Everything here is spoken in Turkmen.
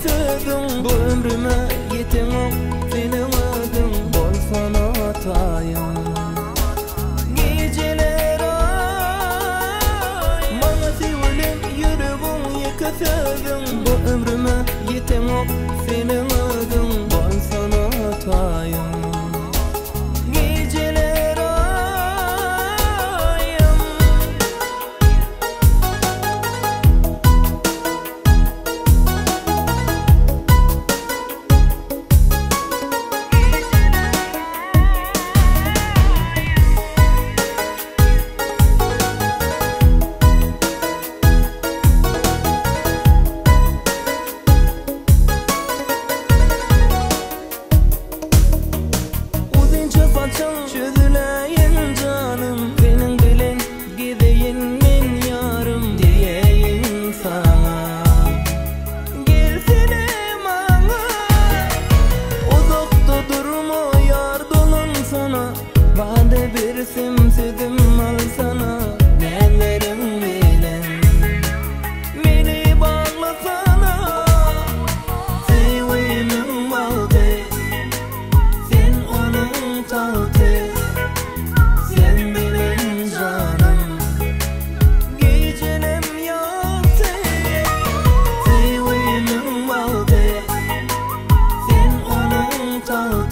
sözüň. Bu ömrüme ýeteňok seniň özüň. Bolsana taýyn. Gijeler aý. Maňa söýgülim ýüregiň ýeke sözüň. Bu ömrüme ýeteňok seniň özüň. Bolsana taýyn. Gijeler aýym. Uzynça saçyň çözüläýen janym. Seniň bilen gezeýin men ýarym. Diýeýin saňa. Gelsene maňa. Uzakda durma ýar dolansana. Wada bersem sözüm alsana. Näzleriň bilen meni baglasana. Söýgimiň wagty. Sen onuň tagty. Sen meniň janym. Gijelem ýagty. Söýgimiň wagty. Sen onuň tagty.